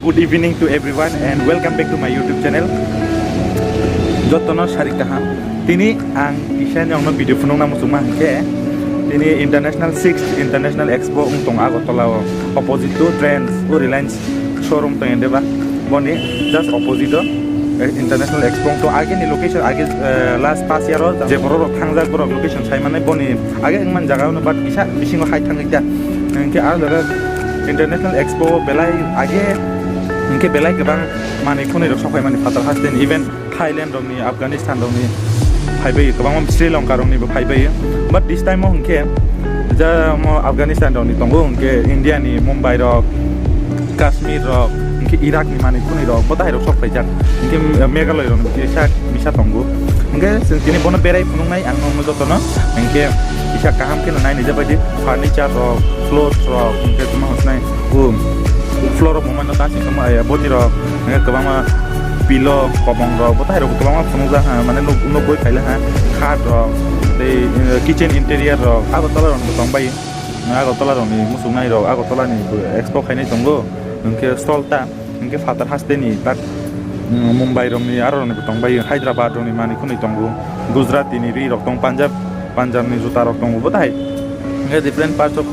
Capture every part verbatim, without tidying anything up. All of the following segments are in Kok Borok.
Good evening to everyone and welcome back to my YouTube channel. Jotono sari kaham. Tini ang kisa ni ongno video phunukna muchungma hwnkhe, tini International sixth International Expo wng tong Agartala o, opposite to Trends o Reliance showroom tong deba, boni just opposite o, eh, International Expo wng tong. Age ni location, age, eh, last past year o je borok rok thangjak, borok location sai mane boni age wngman jaga ono, but kisa bisingo hai thangwi ta. Hwnkhe ah jaga International Expo belai age, hwnkhe belai kwbang manwi khwnwi rok sok phaimani phatar haste ni, even Thailand rokni, Afghanistan rokni phaibai, kwbangma Sri Lanka roknibo phaibai. But this time o hwnkhe ja mo Afghanistan rokni tongo, hwnkhe India ni Mumbai rok, Kashmir rok, hwnkhe Iraq ni manwi khwnwi rok, bo tahai rok sok phaijak. Hwnkhe Meghalaya rokni kisa misa tongo. Hwnkhe chwng tini bono berai phunuknai ang nokno jotono. Hwnkhe kisa kaham kheno naini je baidi furniture rok, clothes rok, hwnkhe tongma hwnkhai, um, floor rok bo mano ta singkhe ma, eh, boti rok, hwnkhe kwbangma pillow, kobong rok, bo tahai rok kwbangma phunukjak ha, mane nuk-, nukgwi phaila ha, khat rok, tei, eh, kitchen interior rok, Agartala rok tongbai, Agartala rokni muchungnai rok, Agartala ni expo khainai tongo, hwnkhe stall ta, hwnkhe phatar haste ni tak, mm, Mumbai rokni aro rokni bo tongbai, Hyderabad rokni manwi khwnwi tongo, Gujarati ni ri rok tong, Punjab, Punjab ni juta rok tongo, bo tahai. Hwnkhe different parts of,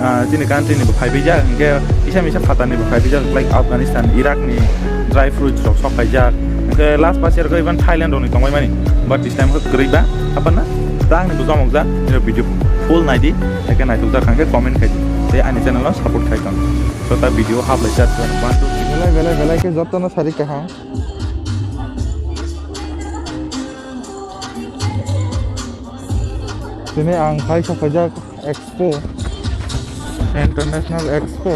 ah, chini country ni bo phaibaijak, hwnkhe kisa misa phatar ni bo phaibaijak, like Afghanistan, Iraq ni dry fruits rok sok phaijak. Hwnkhe last past year khe even Thailand rok ni tongbai mani, but this time khe kwrwi ba, haphano tang ni bo chomok jak, nini video full naidi, hwnkhe naithok jak hwnkhe comment khai di, tei ani channel no support khai tong. So ta video hap lai chat one two three. Belai belai belai khe jotono sari kaham. Tini ang phai sok phaijak Expo, International Expo,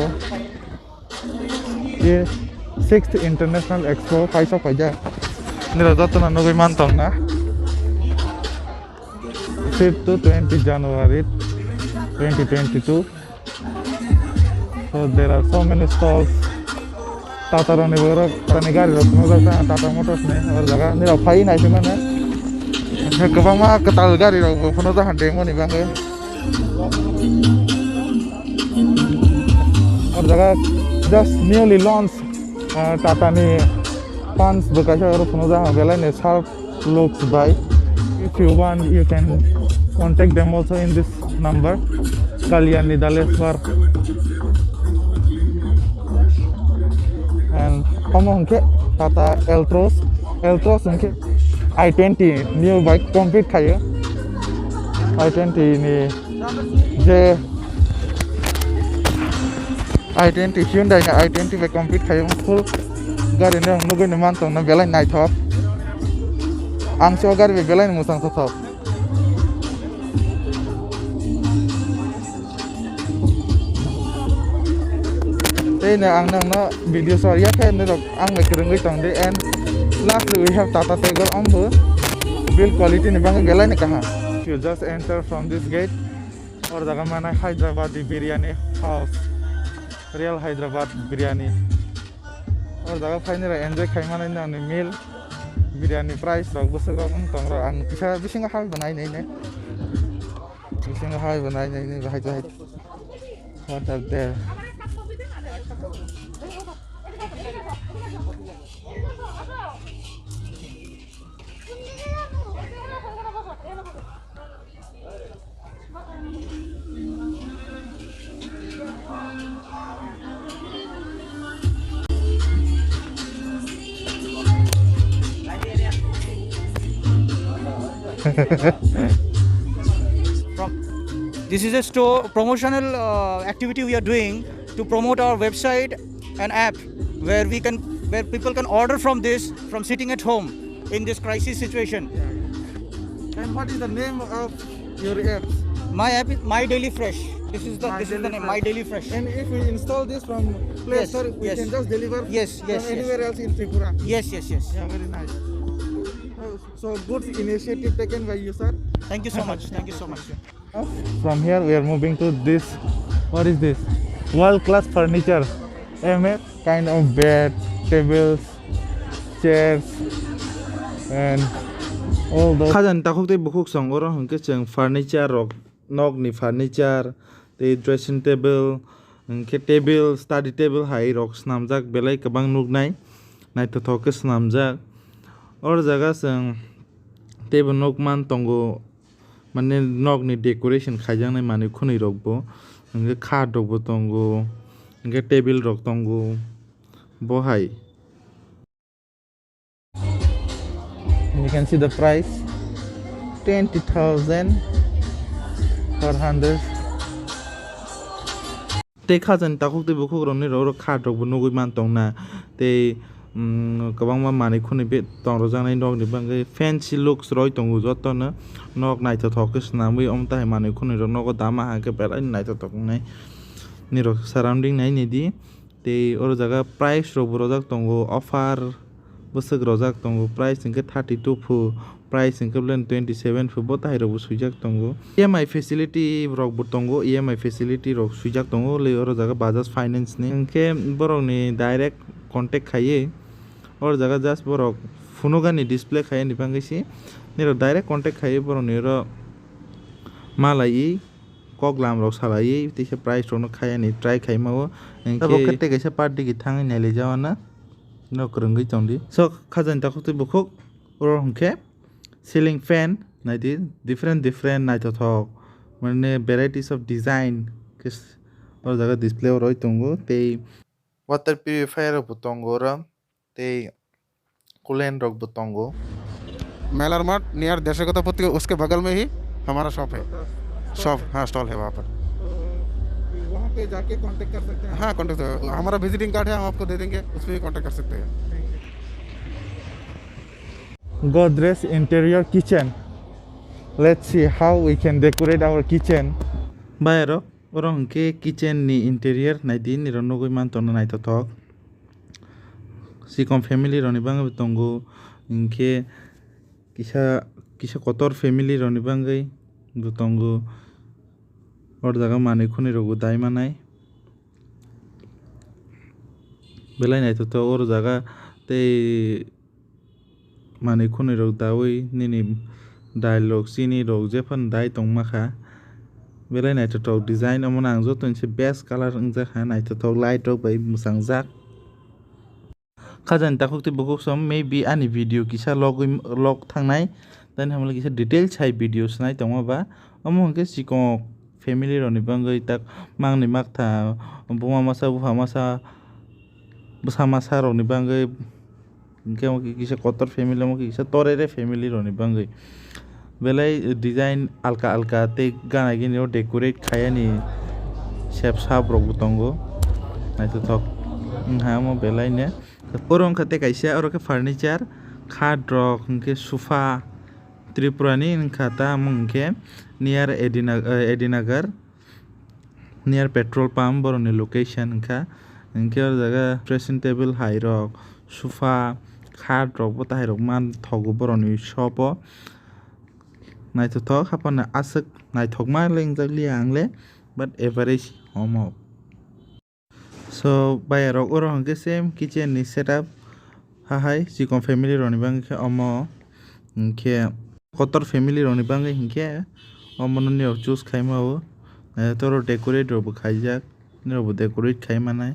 ye sixth International Expo phai sok phaijak. Nira jotono nugui man tong na. Fifth to twenty January twenty twenty-two. So there are so many stalls. Tata rokni borok, Tata ni gari rok phunukjak, Tata Motors ni, o jaga nirok phai nai phimani. Kwbangma kwtal gari rok bo phunukjak han tei moni bagwi. O jaga just newly launched, uh, Tata ni Punch bo kaisa oro phunukjak, belai ni sharp looks bai. If you want, you can contact them also in this number, Kalyani Daleshwar. And omo hwnkhe Tata Altroz, Altroz hwnkhe i twenty new bike compete khaio. I twenty ni je i twenty, Hyundai ni i twenty bai compete khaio, full gari no nugui ni man tong no, belai naithok. Ang se o gari bai belai ni mwchang thok. Tei no ang nang no video share ya khe norok ang bai kwrwngwi tong di, and lastly we have Tata Tigor, ombo build quality ni bagwi belai ni kaham. You just enter from this gate. Or jaga manai Hyderabadi biryani house, real Hyderabad biryani. Or jaga phaini rok enjoy khai manai nang ni meal, biryani price rok bwswk rok wng tong rok, ang kisa bisingo hai bo nai nai nai, bisingo hai bo nai nai nai bahai bahai. What are there? From, this is a store promotional, uh, activity we are doing to promote our website and app where we can, where people can order from this from sitting at home in this crisis situation. And what is the name of your app? My app is My Daily Fresh. This is the, My this is the Daily name, Fresh. My Daily Fresh. And if we install this from Play Yes, Store, we yes. can just deliver Yes, from yes, yes. anywhere else in Tripura. Yes, yes, yes. Yeah, very nice. Oh, so good initiative taken by you, sir. Thank you so much. Thank you so much. From here we are moving to this. What is this? World class furniture. M F kind of bed, tables, chairs, and all those. Khajani takhuk tei bukhuk song oro hwnkhe chwng furniture rok, nokni furniture, tei dressing table, Hwnkhe table, study table hai rok swnamjak, belai kwbang nuknai, naithothok khe swnamjak. Oro jaga chwng teibo nukman tongo, mane nokni decoration khaijaknai manwi khwnwi rokbo, hwnkhe khat rokbo tongo, hwnkhe table rok tongo, bo hai. You can see the price, twenty thousand four hundred. Tei khajani takhuk tei bukhuk rokni rok, rok khat rokbo nugwi man tongna. Tei, mm, kwbangma manwi khwnwi be tong rwjaknai nokni bagwi fancy looks roi tongo jotono. Nok naithothok khe swnamwi omo tahai manwi khwnwi rok nogo dama ha khe belai naithothok wngnai. Nirok surrounding nai naidi. Tei oro jaga price rok bo rojak tongo, offer bwswk rojak tongo, price hwnkhe thirty two phu, price hwnkhe blen twenty seven phu, bo tahai rok bo swijak tongo. E M I facility rok bo tongo, E M I facility rok swijak tongo, le oro jaga Bajaj Finance ni. Hwnkhe borok ni direct contact khaiwi oro jaga just borok phunukani display khaiya ni bagwi se nirok direct contact khaiwi borok ni oro malaiwi kok lam rok salaiwi teisa price rok no khayani try khaima o. Abo khe tei kaisa party khe thangwi nailai jao na no kwrwngwi tongdi. So khajani takhuk tei bukhuk oro hwnkhe ceiling fan naidi, different different naithothok mane varieties of design khe s-, oro jaga display o roi tongo tei water purifier rok bo tongo oro. Tei coolant rok bo tongo. Melar Mart near Deshagotaputti, उसके बगल में ही हमारा शॉप है। शॉप, हाँ, स्टॉल है वहाँ पर। तो वहाँ पे जाके कांटेक्ट कर सकते हैं? हाँ, कांटेक्ट, हमारा विजिटिंग कार्ड है, हम आपको दे देंगे, उसमें भी कांटेक्ट कर सकते हैं। Godrej interior kitchen. Let's see how we can decorate our kitchen. Bayaro, oro hwnkhe kitchen ni interior naidi, nirok nugwi man tongna naithothok. Sikon family rokni bagwi bo tongo, hinkhe kisa, kisa kotor family rokni bagwi bo tongo. Oro jaga manwi khwnwi rokbo dai manai. Belai naithothok oro jaga tei manwi khwnwi rok daui nini dai rok chini rok jephano dai tongma kha. Belai naithothok design, omono ang jotono se best colour wngjakha, naithothok light rok bai mwchangjak. Khajani takhuk tei bukhuk som maybe ani video kisa logwi log thangnai, tei hamle kisa details hai video swnai tongma ba. Omo hwnkhe sikon family rokni bagwi tak mangni maktha, buma masa, bupha masa, bwsa masa rokni bagwi, hinkhe omo khe kisa kotor family, omo khe kisa torere family rokni bagwi. Belai design alka alka tei gana gini o decorate khaiyani sep sap rokbo tongo, naithothok wngkha omo belai no. Oro wngkha tei kaisa, oro khe furniture, khat rok, hinkhe sofa, Tripura ni wngkha ta, omo hinkhe near Edina-, eh, Edinagar, near petrol pump borokni location wngkha. Hinkhe o jaga dressing table hai rok, sofa, khat rok bo tahai rok man thogo borokni shop o. Naithothok haphano aswk naithokma le wngjakliya ang le, but average omo. So, bayarok oro hwnkhe same kitchen ni setup hahai chikon family rokni bagwi khe omo, hinkhe kotor family rokni bagwi hinkhe omono nirok choose khaima o, naithothok decorate rokbo khaijak, nirokbo decorate khai manai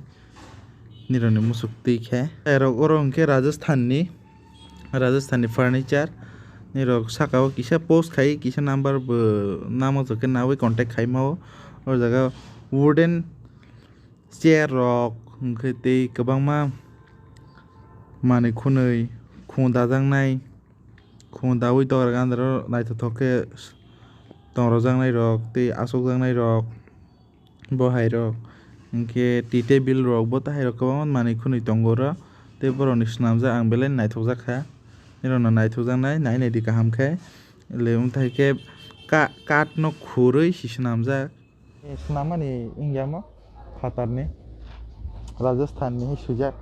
nirokni muchuk twi khe. Bayarok oro hwnkhe Rajasthan ni, Rajasthan ni furniture nirok saka o kisa post khai, kisa number bo namo jokhe nawi contact khaima o, o jaga wooden chair rok, hwnkhe tei kwbangma manwi khwnwi khung dajaknai, khung daui dogar gandaro naithothok khe tong rwjaknai rok tei achukjaknai rok, bo hai rok, hwnkhe tea table rok, bo tahai rok kwbangma manwi khwnwi tongo oro, tei borokni swnamjak ang belai naithokjak kha, norokno naithokjaknai nai naidi kaham khe, le wngthai khe ka-, kath no khurwi se swnamjak. Swnamani wngya omo phatarni, Rajasthanni swijak.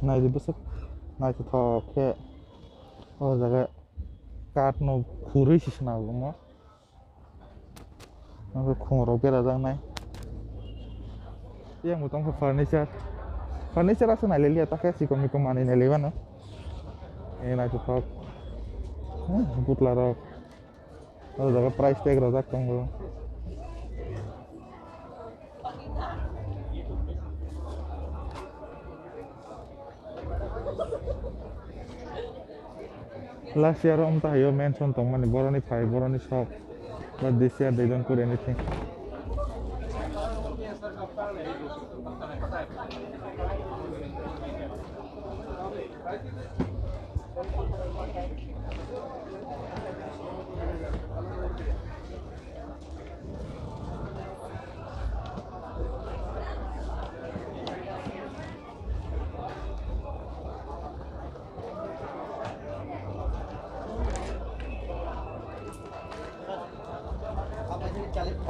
Naidi bwswk naithothok khe o jaga kathno khurwi se swnamjak omo. Omo khungrok berajaknai. Yang bo tongkha furniture. Furniture aswk nailailia, takhe chikon mikon manwi nailaimano. E naithothok. Hmm, butlarok. O jaga price tag rwjak tongo. Last year o amta hayo mention tongmani boroni phai, boroni shop. But this year they don't put anything.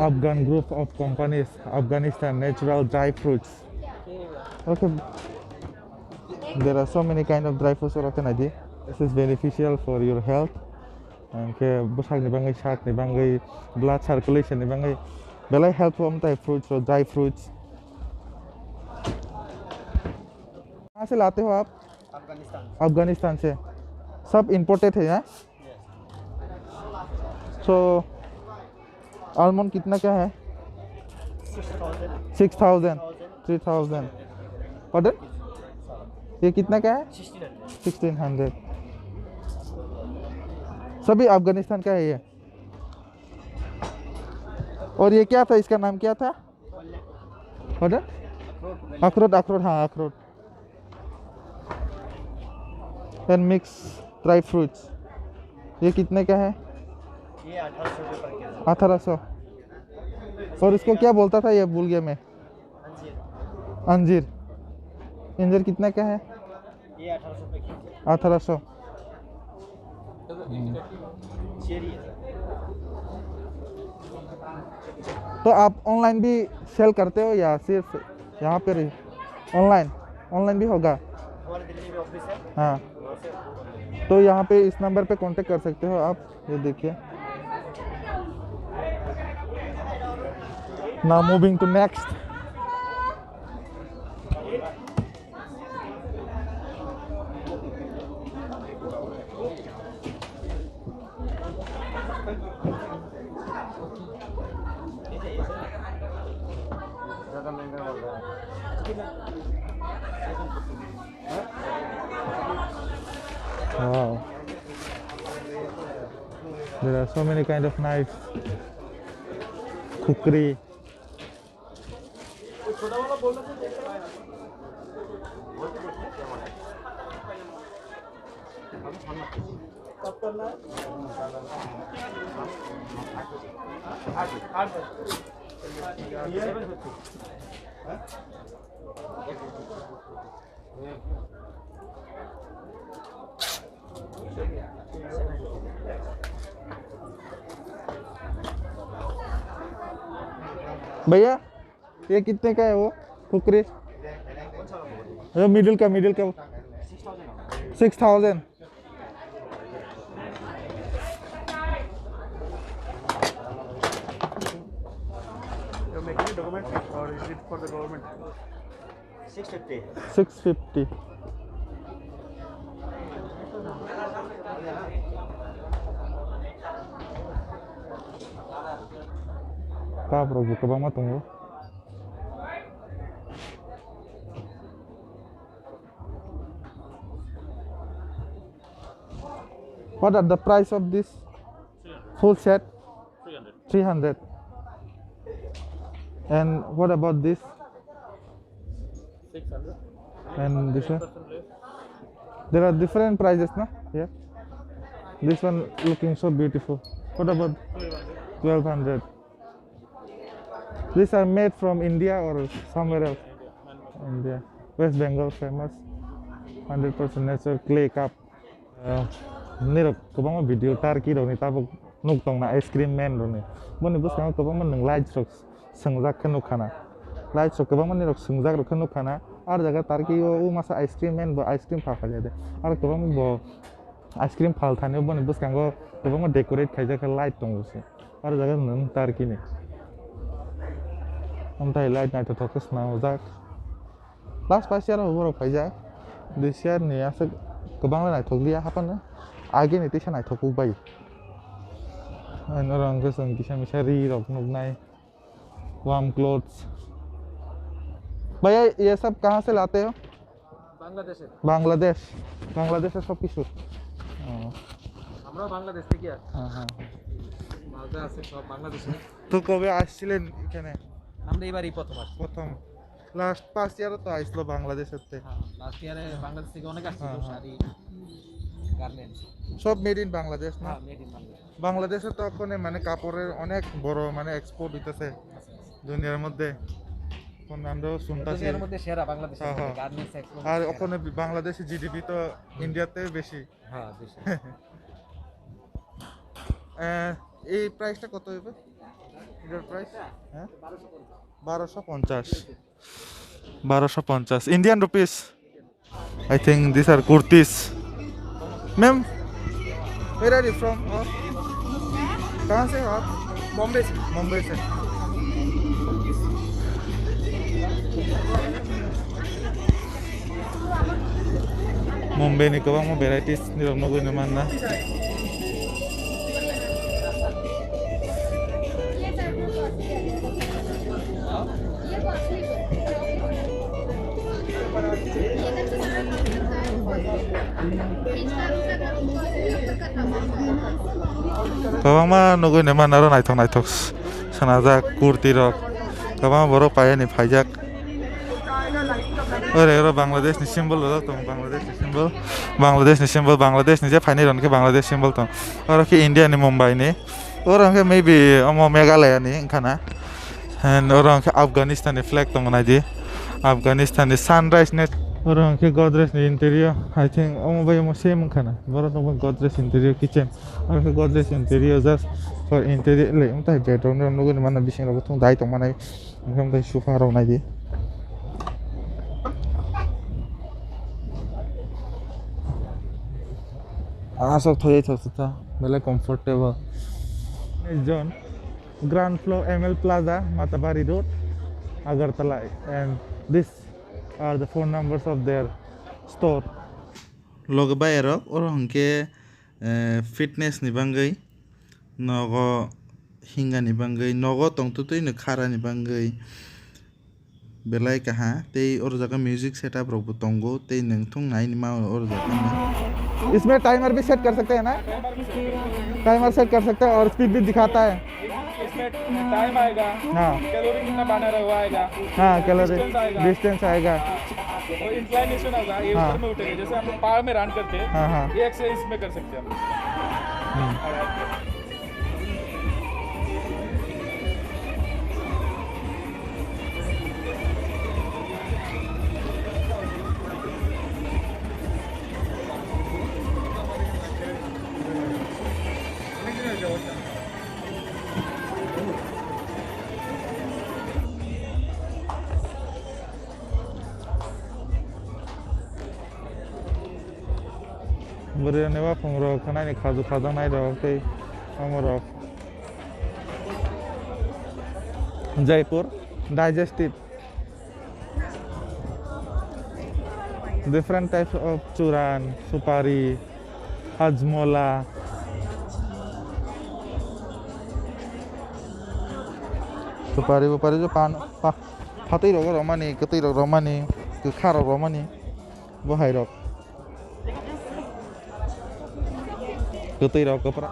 Afghan group of companies, Afghanistan natural dry fruits. Okay, there are so many kind of dry fruits. This is beneficial for your health. Hwnkhe bwsakni bagwi, sakni bagwi, blood circulation ni bagwi belai helpful wng tai fruits, dry fruits. कहाँ से लाते हो आप? अफगानिस्तान। अफगानिस्तान से। सब इंपोर्टेड है यहाँ। So, almond कितना का है? Six thousand. Six thousand, three thousand. पॉर्डन? ये कितना का है? Sixteen hundred. Sixteen hundred. सभी अफगानिस्तान का है ये। और ये क्या था, इसका नाम क्या था? पॉर्डन? अखरोट, अखरोट, हाँ, अखरोट। And mix dry fruits. ये कितने का है? ये अठारह सौ रुपये पर केजी। अठारह सौ। और इसको क्या बोलता था, ये भूल गया मैं। अंजीर। अंजीर। अंजीर कितने का है? ये अठारह सौ रुपये केजी। अठारह सौ। चेरी है। तो आप ऑनलाइन भी सेल करते हो या सिर्फ यहाँ पे रही? ऑनलाइन, ऑनलाइन भी होगा? हमारे दिल्ली में ऑफिस है। हाँ। तो यहाँ पे इस नंबर पे कांटेक्ट कर सकते हो आप। ये देखिए। Now moving to next. Wow. There are so many kind of knives. Kukri. भैया, ये कितने का है वो कुकरी? ये मिडिल का, मिडिल का। Six thousand. You're making a document or is it for the government? Six fifty. Six fifty. Cup rok bo kwbangma tongo. What are the price of this full set? Three hundred. And what about this? Six hundred. And this one? There are different prices, na? Here. This one looking so beautiful. What about twelve hundred? These are made from India or somewhere else? India. West Bengal famous hundred percent natural clay cup. Ah, nirok kwbangma video Turkey rokni tabuk nuk tongna ice cream man rokni. Boni bwskango kwbangma nwng lights rok swngjak khe nukha na. Lights rok kwbangma nirok swngjak rok khe nukha na. Ar jaga Turkey o, o masa ice cream man bo ice cream pha phalia de. Ar kwbangma bo ice cream phal thani boni bwskango kwbangma decorate khaijak khe light tongo se. Ar jaga nwng Turkey ni. Amthai light naithothok khe swnamjak. Last five year o borok phaijak. This year ni aswk kwbang le naithok liya haphano. Age ni teisa naithok kuk bai. Ano rang khe chwng kisa misa ri rok nuknai. Warm clothes. भैया, ये सब कहाँ से लाते हो? बांग्लादेश से। बांग्लादेश। बांग्लादेश से सब কিছু। ও। বাংলাদেশ থেকে। হ্যাঁ, হ্যাঁ। মালদা আছে সব বাংলাদেশে। তো কবে আসছিলেন এখানে? আমরা এবারই প্রথম আসছি। প্রথম। লাস্ট পাঁচ ইয়ারও তো আইসলো বাংলাদেশের তে। হ্যাঁ, লাস্ট ইয়ারে বাংলাদেশ থেকে অনেক আসছিল, হ্যাঁ, হ্যাঁ। শাড়ি, গার্মেন্টস। সব মেড ইন বাংলাদেশ না? হ্যাঁ, মেড ইন বাংলাদেশ। বাংলাদেশে তো ওখানে মানে কাপড়ের অনেক বড় মানে এক্সপোর্ট হইতেছে দুনিয়ার মধ্যে। এখন আমরাও শুনতাছি। দুনিয়ার মধ্যে সেরা বাংলাদেশের হ্যাঁ, মধ্যে হ্যাঁ। গার্মেন্টস এক্সপোর্ট আর সেরা। ওখানে বি-, বাংলাদেশের জিডিপি তো ইন্ডিয়াতে বেশি। হ্যাঁ, বেশি। আহ, এই প্রাইসটা কত হইবে? এটার প্রাইস? হ্যাঁ? বারোশো পঞ্চাশ। বারোশো পঞ্চাশ। Indian rupees. I think these are kurtis. Ma'am, where are you from? और कहाँ से हो आप? बॉम्बे से। मुंबई से। Mumbai ni kwbangma varieties ni rok nugwi no manna. Kwbangma nugwi no manna aro naithok naithok swnajak kurti rok. Kwbangma borok paiyani phaijak. Ore, oro Bangladesh ni symbol rok tongo, Bangladesh ni symbol, Bangladesh ni symbol, Bangladesh ni je phainai rok hwnkhe Bangladesh symbol tong. Oro khe India ni Mumbai ni. Oro hwnkhe maybe omo Meghalaya ni wngkha na. And oro hwnkhe Afghanistan ni flag tongo, naidi. Afghanistan ni sunrise net. Oro hwnkhe Godrej ni interior. I think omo bai omo same wngkha na. Borok nokbo Godrej interior kitchen. Oro khe Godrej interior just for interior le. Wngtai bedroom rok nugwi mano bising rok thung dai tong manai. Hwnkhe sofa rok naidi. Aswk thoi thok thok ta, belai comfortable. Next zone, ground floor, M L Plaza, Matabari Road, Agartala, and these are the phone numbers of their store. Loge bai rok, oro hwnkhe, eh, fitness ni bagwi, nogo hinga ni bagwi, nogo tong twtwi no khara ni bagwi. Belai kaha, tei oro jaga music setup rok bo tongo, tei nwng thung nai ni ma oro jaga no. इसमें टाइमर भी सेट कर सकते हैं ना? Timer set कर सकते हैं और स्पीड भी दिखाता है। इसमें टाइम आएगा, हाँ। कैलोरी कितना बर्न हुआ आएगा, हाँ, कैलोरी, डिस्टेंस आएगा। डिस्टेंस आएगा। और इंक्लाइनेशन होगा, ये हाँ। ऊपर में उठेगा, जैसे हम लोग पहाड़ में रन करते हैं, हाँ, हाँ। ये एक्सरसाइज इसमें कर सकते हैं हम लोग। हम्म। Bwrwirokni waphungrok khwnani khaju khajaknairok tei omorok. Jaipur digestive. Different types of churan, supari, hajmola. Supari bupari jo pan, pa, phatwi rok romani, kwtwi rok romani, kwkha rok romani. Bo hai rok. Kwtwi rok kwpra.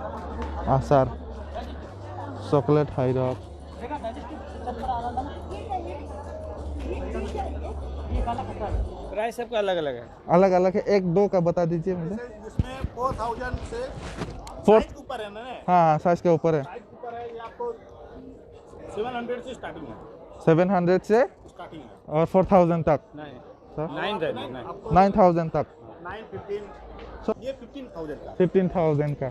Achar. Chocolate hai rok. Price सबका अलग अलग है। अलग अलग है, एक दो का बता दीजिए मुझे। इसमें फ़ोर थाउजेंड से फोर साइज के ऊपर है ना? हाँ, हाँ, साइज के ऊपर है। साइज के ऊपर है, ये आपको सेवन हंड्रेड से स्टार्टिंग है। सेवन हंड्रेड से स्टार्टिंग है। और फ़ोर थाउजेंड तक? नहीं। सर? नाइन रहने, नाइन। नाइन थाउजेंड तक? Nine fifteen. सर? ये फिफ्टीन थाउजेंड का। फिफ्टीन थाउजेंड का।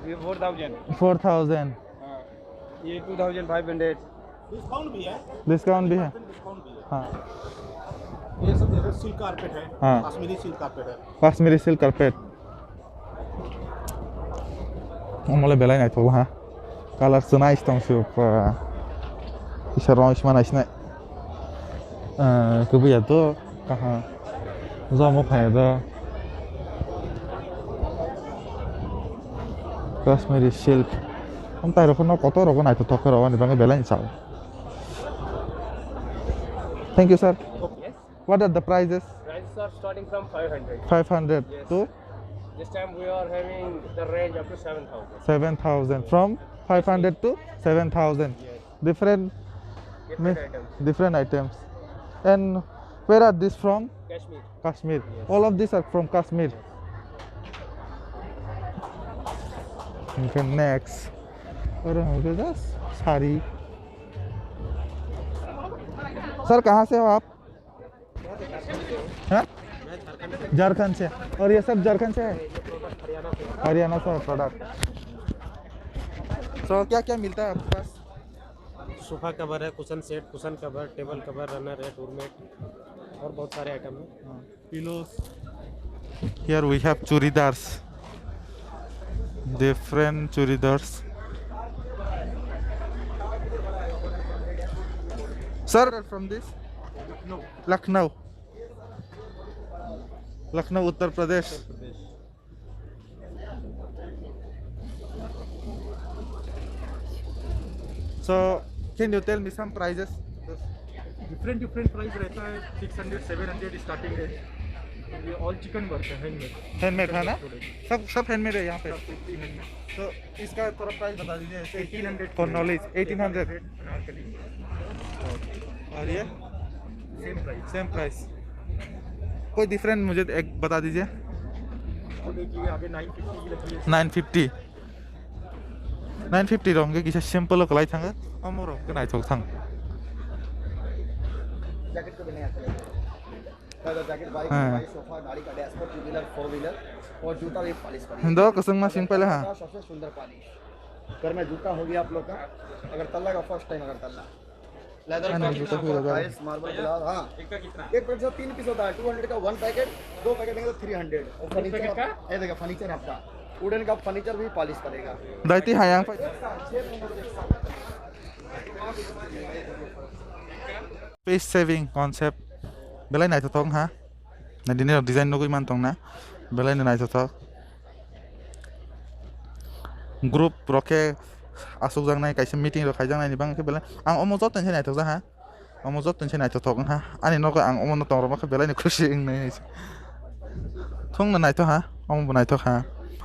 ये फ़ोर थाउजेंड। Four thousand. हाँ, ये two thousand five hundred. Discount भी है। डिस्काउंट भी है? डिस्काउंट भी है। हाँ। ये सब जैसे सिल्क कारपेट है, हाँ। कश्मीरी सिल्क कारपेट है। Kashmiri silk carpet. Omole belai naithok ha. Color se nice tong se pa. Isa rong isma nice nai. Eh, kubuya to kaha. Jomo phai do. Kashmiri silk. Am tai rok no kotor rok naithok thok rok ani bangwi belai ni sao. Thank you, sir. Yes. What are the prices? Prices are starting from five hundred. Five hundred. Yes. To? This time we are having the range up to seven thousand. Seven thousand. From five hundred to seven thousand. Yes. Different, different mi-, items. Different items. And where are these from? Kashmir. Kashmir. Yes. All of these are from Kashmir. Yes. Okay, next. अरे हो गया सारी। सर, कहाँ से हो आप? हाँ? झारखंड से। और ये सब झारखंड से है? हरियाणा से है प्रोडक्ट। तो क्या क्या मिलता है आपके पास? सोफा कवर है, cushion set, cushion cover, table cover, runner है, डोरमेट और बहुत सारे आइटम हैं। हाँ। Pillows. Here we have churidars. Different churidars. Sir, from this? No. Lucknow. Lucknow, Uttar Pradesh. So, can you tell me some prices? Different different price रहता है, six hundred seven hundred starting है। ये all chicken work है, handmade। Handmade है ना? सब, सब handmade है यहाँ पे। सब handmade। तो इसका थोड़ा price बता दीजिए, जैसे eighteen hundred। For knowledge, eighteen hundred। Anarkali. और ये? Same price। Same price। कोई different मुझे एक बता दीजिए। वो देखिए, आगे nine fifty की लकड़ी है। Nine fifty। Nine fifty rong khe kisa simple o kwlai thango, omo rok khe naithok thang. Jacket को भी नया कलर। लेदर जैकेट, बाइक, हाँ। बाइक, सोफा, गाड़ी का dashboard, two wheeler, four wheeler और जूता भी पॉलिश करिए। Hindo kwchwngma sing paila ha. सबसे सुंदर पॉलिश। घर में जूता होगी आप लोग का, अगरतला का फर्स्ट टाइम अगरतला। लेदर का कितना? Ano, juta ko laga. Tiles, marble, glass, हाँ। एक का कितना? एक पैकेट से तीन पीस होता है, टू हंड्रेड का वन पैकेट, दो पैकेट देंगे तो थ्री हंड्रेड। और फर्नीचर पैकेट का? ये देखो, फर्नीचर आपका, वुडन का फर्नीचर भी पॉलिश करेगा। Daiti hayang pa. Face saving concept. Belai naithothok ha. Na dini rok design nugui man tong na. Belai no naithothok. Group rok khe asukjaknai, kaisa meeting rok khaijaknai ni bang khe belai. Ang omo joto ni se naithokjak ha. Omo joto ni se naithothok wng ha. Ani nogo ang omo no tong rwma khe belai ni khusi wng nai. Thung no naitho ha. Omo bo naithok ha.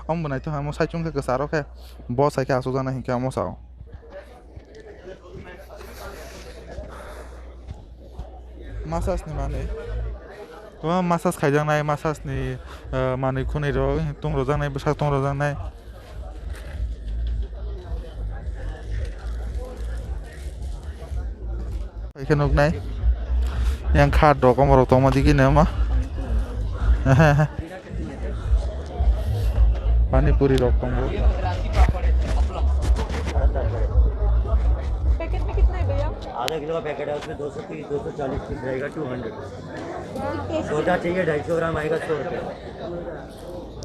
Omo bo naithok ha. Omo saichung khe kwcharo khe. Bo sai khe asukjaknai hinkhe omo sao. Massage ni manwi. Kwbangma massage khaijaknai, massage ni, eh, manwi khwnwi rok tong rwjaknai, bwsak tong rwjaknai. Hai khe nuknai. Yang kha rok, omo rok tongma digi nai ma. Pani puri rok tongo. Packet में कितना है भैया? आधा किलो का पैकेट है, उसमें दो सौ तीस, दो सौ चालीस पीस रहेगा, टू हंड्रेड। छोटा चाहिए, ढाई सौ ग्राम आएगा, सौ रुपये।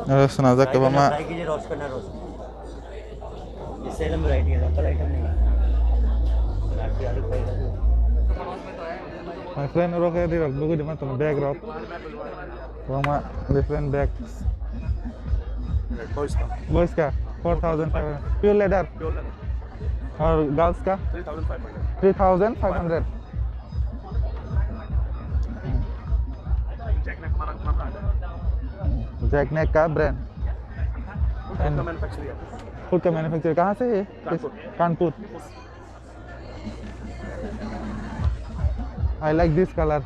Aro swnajak kwbangma. फ्राई कीजिए, रोस्ट करना, रोस्ट। ये सेलम वैरायटी है, लोकल आइटम नहीं है। रात के आलू फ्राई कर दो। My friend, oro khe rirok nugui rima tong bag rok. Kwbangma different bags. Boys ka? Boys ka? Four thousand five hundred. Pure leather? Pure leather. Aur girls ka? Three thousand five hundred. Three thousand five hundred. जैक नेक हमारा, हमारा ब्रांड है। जैक नेक का ब्रांड। खुद का मैन्युफैक्चर है। खुद का मैन्युफैक्चर। कहाँ से है? कानपुर। Kanpur. I like this color.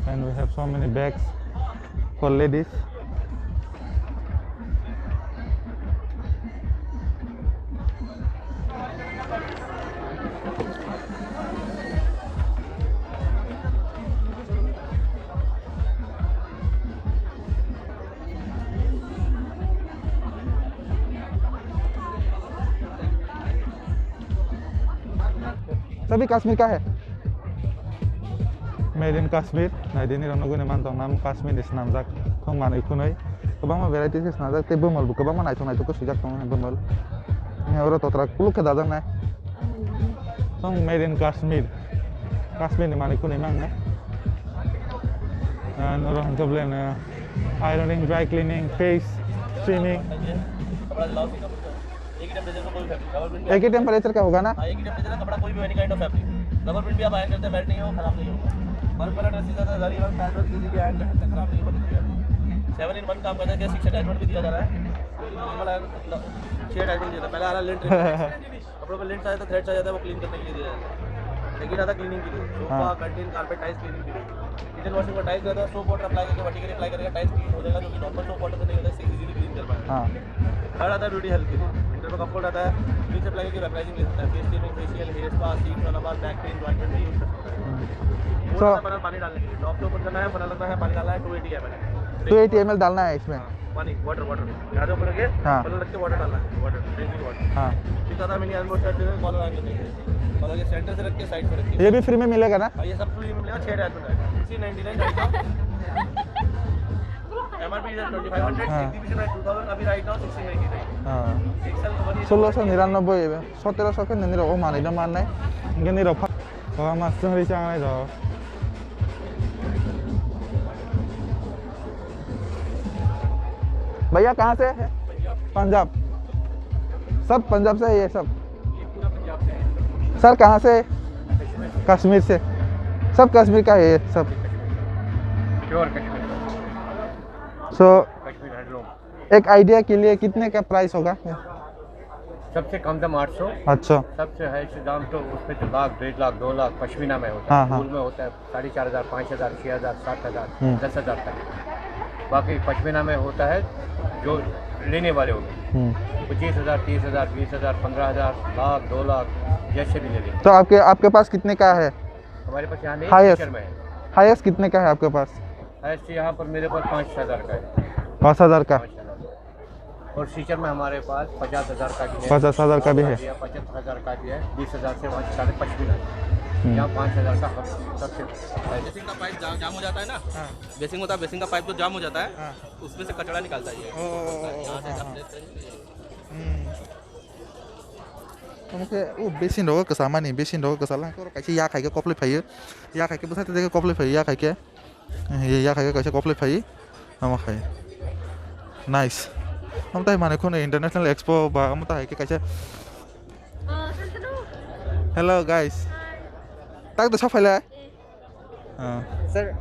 And we have so many bags for ladies. सभी कश्मीर का है। Made in Kashmir, naidi nirok nugui mantong nam Kashmir ni swnamjak thung manwi khwnwi. Kwbangma variety khe swnamjak tei bumol bo kwbangma naithok naithok khe swijak tongo bumol. Oro totra kuluk khe dajaknai. Thung made in Kashmir. Kashmir ni manwi khwnwi mangnai. Ah, norok hwnkhe belai no ironing, dry cleaning, face trimming. एक ही टेम्परेचर का होगा ना? हाँ, एक ही टेम्परेचर का कपड़ा, कोई भी any kind of fabric. Double print भी आप आयरन करते हैं, मेल्ट नहीं हो, खराब नहीं होगा। वर्क वाला ड्रेस ही ज्यादा, जरी वर्क, पैच वर्क, किसी भी आयरन करते हैं, खराब नहीं होगा। सेवन इन वन काम करता है, सिक्स अटैचमेंट भी दिया जा रहा है। नॉर्मल आयरन, छह अटैचमेंट दिया था, पहले आ रहा लिंट। कपड़ों पे लिंट आ जाता, थ्रेड्स आ जाता है, वो क्लीन करने के लिए दिया जाता है। लेकिन आता क्लीनिंग के लिए, सोफा, हाँ। कर्टेन, कारपेट, टाइल्स क्लीनिंग के लिए। किचन वॉशिंग का टाइल्स रहता है, सोप वाटर अप्लाई करके, वर्टिकली अप्लाई करेगा, टाइल्स क्लीन हो जाएगा, जो कि नॉर्मल सोप वाटर से नहीं होता, इससे इजीली क्लीन कर पाएगा। हाँ। थर्ड आता है ब्यूटी हेल्थ के लिए, विंटर में कफ कोल्ड आता है, ब्लीच अप्लाई करके, वेपराइजिंग ले सकता है, face cleaning, facial, hair spa, seat, Allahabad, back pain, joint pain use कर सकता है। हम्म। वो So आता है बना पानी डालने के लिए, टॉप से ऊपर करना है, बना लगता है, पानी डालना है, two eighty M L. Two eighty M L डालना है इसमें। हाँ, पानी, वाटर, वाटर। यहाँ जो पड़ेंगे, हाँ। पहले रख के वाटर डालना है, वाटर, ड्रिंकिंग वाटर। हाँ। फिर ज़्यादा मैंने अनबोर्ड कर दिया, कॉलर आगे देंगे। कॉलर के सेंटर से रख के, साइड से रख के। ये भी फ्री में मिलेगा ना? हाँ, ये सब फ्री में मिलेगा, छः हज़ार रुपये का। Three ninety nine right now. MRP is twenty five hundred, हाँ। एग्जीबिशन है टू थाउजेंड, अभी right now sixteen ninety nine. हाँ। एक्सएल तो बनी ষোলোশো নিরানব্বই এবার। সতেরোশো কে নিয়ে নিরো, ও মানে, এটা মান নাই। ইনকে নিরো, ফা-, বাবা, মাছ তো হয়েছে, আমার এই ধরো। भैया, कहाँ से है? पंजाब। सब पंजाब से है ये सब। सर, कहाँ से है? कश्मीर से। सब कश्मीर का है ये सब। प्योर कश्मीर। सो, कश्मीर हैंडलूम। एक आइडिया के लिए कितने का प्राइस होगा? सबसे कम दाम आठ सौ। अच्छा। सबसे हाईएस्ट दाम तो उस पे तो लाख, डेढ़ लाख, दो लाख पश्मीना में होता है। हाँ, हाँ। वूल में होता है साढ़े चार हज़ार, पाँच हज़ार, छः हज़ार, सात हज़ार, हम्म। दस हज़ार तक। बाकी पश्मीना में होता है जो लेने वाले होंगे, हम्म। पच्चीस हज़ार, तीस हज़ार, बीस हज़ार, पन्द्रह हज़ार, लाख, दो लाख, जैसे भी ले लेंगे। तो आपके, आपके पास कितने का है? हमारे पास यहाँ नहीं, हाईएस्ट। फीचर में है। हाईएस्ट कितने का है आपके पास? हाईएस्ट यहाँ पर मेरे पास पाँच हज़ार का है। पाँच हज़ार का? पाँच हज़ार। और सीचर में हमारे पास पचास हज़ार का भी है। पचास हज़ार का भी है। पचहत्तर हज़ार का भी है, बीस हज़ार से वहाँ साढ़े पचपन हज़ार। हम्म। यहाँ पाँच हज़ार का हर सबसे बेसिंग का पाइप जा-, जाम हो जाता है ना? हाँ। बेसिंग होता है, बेसिंग का पाइप जो जाम हो जाता है, हाँ। उसमें से कचड़ा निकालता है ये। ओ, ओ, ओ, ओ, यहाँ से हाँ, जब हाँ। प्लेट करेंगे, ये हम्म। Omo khe, o, basin rogo kwcham mani, basin rogo kwcham lang, oro kaisa yak hai khe koplai phaio, yak hai khe bwsai twi koplai phaio, yak hai khe, eh, yak hai khe kaisa koplai phaio, omo khai. Nice. Omo tai manwi kheno International Expo ba omo tai hai khe kaisa. Hello guys. Tak do sa phailai. Ah. Sir,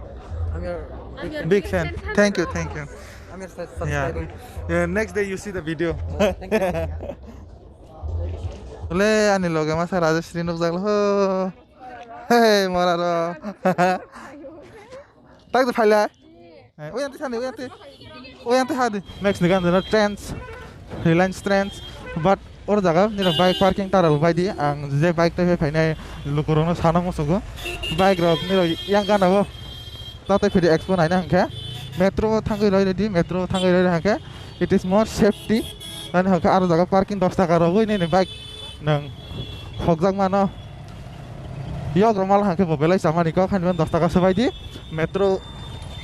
I'm your I'm your big fan. Thank you, thank you. I'm your sub-, yeah, subscriber. Yeah, next day you see the video. Oh, thank you. Le, ani loge masa Rajeshri nukjak lo. Hey, mora ro. Tak de phaila. Eh, oyang te sani, oyang te. Oyang te hadi. Max ni gan jana Trends, Reliance Trends. But or jaga nira bike parking taral bai di. Ang je bike te phainai lukurokno sana musugo. Bike rok nira yang gana bo. Tatai phidi expo naina hangke. Metro thangwi roi di, metro thangwi roi hangke. It is more safety. Ani hangke aro jaga parking dos taka rogwi nini bike nang hokjak mano. Yok romal hangke bo belai samani kok hani dos taka swbai di. Metro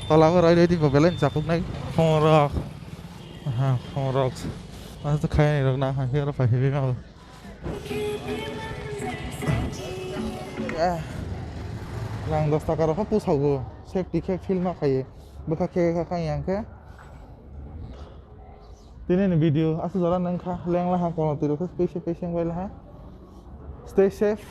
tola bo roi di bo belai chakuk nai. Phone rok. Ha, phone rok. Mas to khai rok na hangke aro phai phai ma. Eh. Lang dos taka rok pusago. Safety khe feel ma khaye. Bwkha khe kha khai yang khe. Tini ni video aswk jora nang kha leng laha kono twi rok khe peise peise wng bai laha. Stay safe.